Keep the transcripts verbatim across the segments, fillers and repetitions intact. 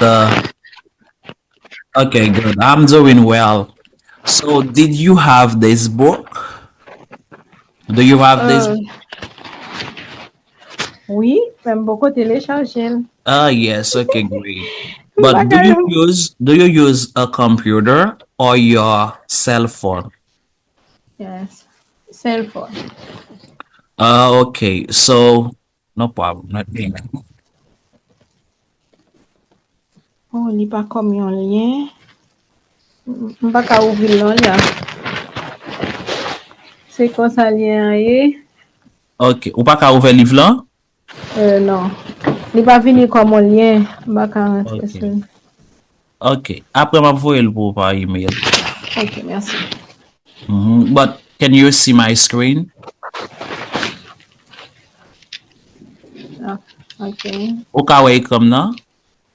the Okay, good. I'm doing well. So, did you have this book? Do you have this? Euh, wi, men m poko telechaje l. Ah, yes. Okay, great. But do you use do you use a computer or your cell phone? Yes. Cell phone. Uh, okay. So, no problem. Not me. Oh, li pa kòm yon lyen. M pa ka ouvri l non la. Se konsa lyen an ye. Ok, ou pa ka ouvè liv lan? Euh, non. Li pa vini kòm yon lyen. M pa ka rantre sou li. Ok, apre m ap voye l pou ou pa email. Ok, mèsi. Mhm. But can you see my screen? Ah, ok. Ou ka wè ekran m nan?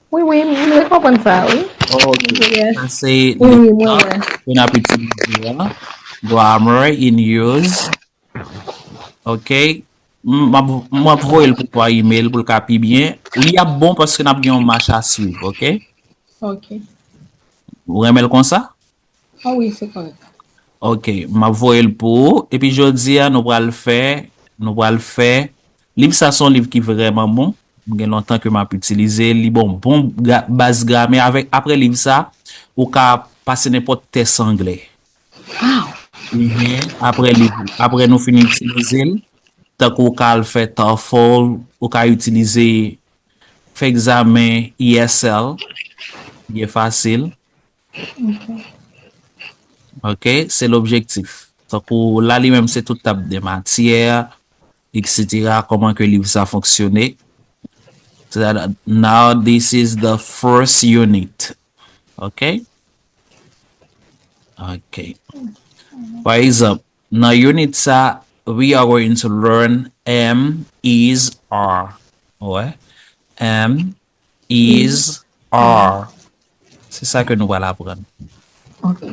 Wi, wi, m, m konprann sa, wi. Oh, ok. Yes. Sa se Wi, wi, link mwen lan wè. Pou n ap itilize an. Grammar in use. Ok. M m ap m ap voye l pou pa email pou l ka pi byen. Li ap bon paske n ap gen yon mach a swiv, ok? Ok. Ou renmen l konsa? Ah wi, se kòrèk. Ok, m ap voye l pou ou. Epi jodi a, nou pral fè, nou pral fè. Liv sa se yon liv ki vrèman bon. M gen lontan ke m ap itilize. Li bon, bon ga- baz gramè. Avèk, apre liv sa, ou ka pase nenpòt tès anglè. Wow. Mhm. Apre liv, apre nou fin itilize l, tankou ou ka al fè TOEFL, ou ka itilize fè egzamen E S L, byen fasil. Ok, se lobjektif. Tankou la li menm se tout tap de matyè, et cetera. Kòman ke liv sa fonksyone. So that, uh, now this is the first unit. Ok? Ok. Pa egzanp, nan unit sa, we are going to learn am, is, are. Wè? Am, is, are. Se sa ke nou pral aprann. Ok.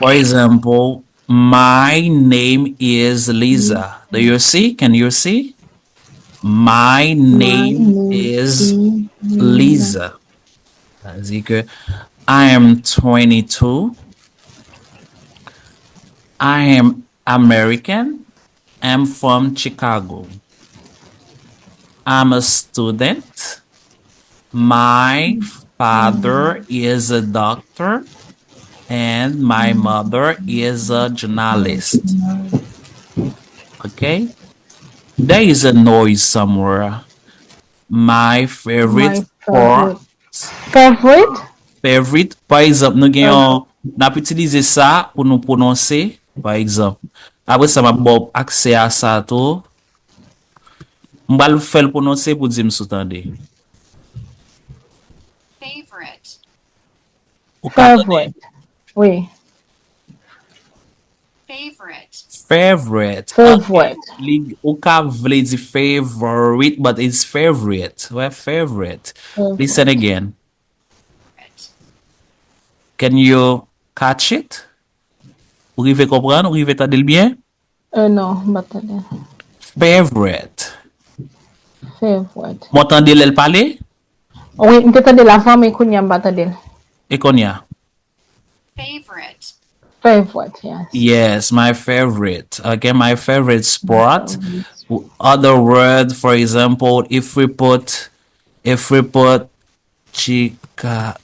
For example, my name is Lisa. Do you see? Can you see? My name is Lisa. Sa vle di ke I am twenty-two. I am American. I'm from Chicago. I'm a student. My father is a doctor and my mother is a journalist. Okay? There is a noise somewhere. My favorite My sport. Favorite? Favorite. Pa egzanp, nou gen yon, n ap itilize sa pou nou pwononse, pa egzanp. Apre sa, m ap ba w aksè a sa tou. M pral fè l pwononse pou di m si w tande. Favorite. Ou ka tande? Favorite. Wi. Favorite. Favorite. Favorite. Li, ou ka vle di favorite, but it's favorite. Wè, favorite. Listen again. Can you catch it? Ou rive konprann? Ou rive tande l byen? Euh, non, m pa tande. Favorite. Favorite. Mwen tande lè l pale? Wi, m te tande l avan, men kounye a m pa tande l. E kounye a? Favorite. Favorite, yes. Yes, my favorite. Okay, my favorite sport. Other word, for example, if we put, if we put Chica,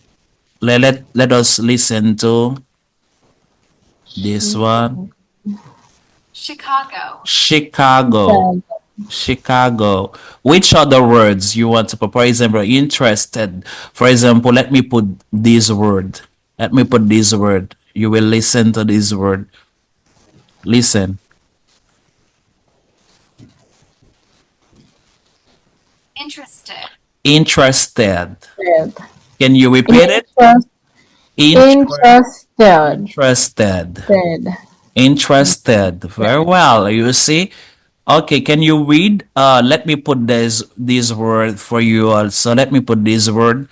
let, let, let us listen to this one. Chicago. Chicago. Chicago. Which other words you want to put? For example, interested. For example, let me put this word. Let me put this word. You will listen to this word. Listen. Interested. Interested. Interested. Can you repeat it? Interest- Inter- Interested. Interested. Ted. Interested. Very well. You see? Okay, can you read? Uh, let me put this this word for you also. Let me put this word,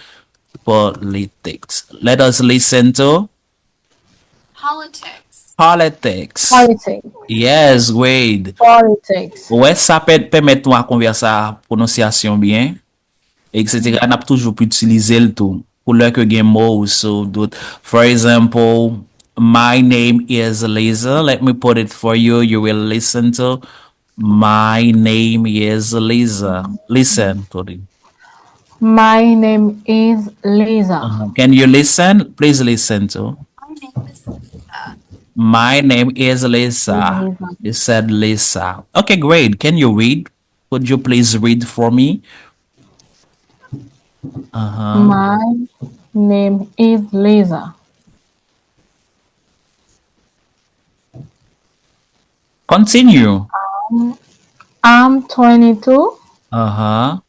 politics. Let us listen to Politics. politics. Politics. Yes, great. Politics. Wè, sa pè- pèmèt nou a konvèse pwononsyasyon byen. et cetera, n ap toujou itilize l tou. Pou lè ke gen mo ou sou dout. For example, my name is Lisa. Let me put it for you. You will listen to. My name is Lisa. Listen to it. My name is Lisa. Uh-huh. Can you listen? Please listen to. My name is Lisa. My name is Lisa. Lisa. You said Lisa. Okay, great. Can you read? Could you please read for me? Uh-huh. My name is Lisa. Continue. I'm twenty-two. Uh-huh.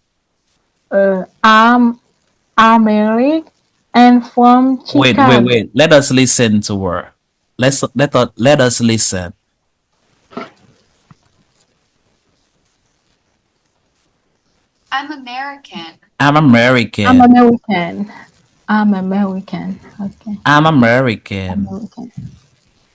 Uh, I'm American and from Chicago. Wait, wait, wait. Let us listen to her. Let's let us let us listen. I'm American. I'm American. I'm American. I'm American. Okay. I'm American. American.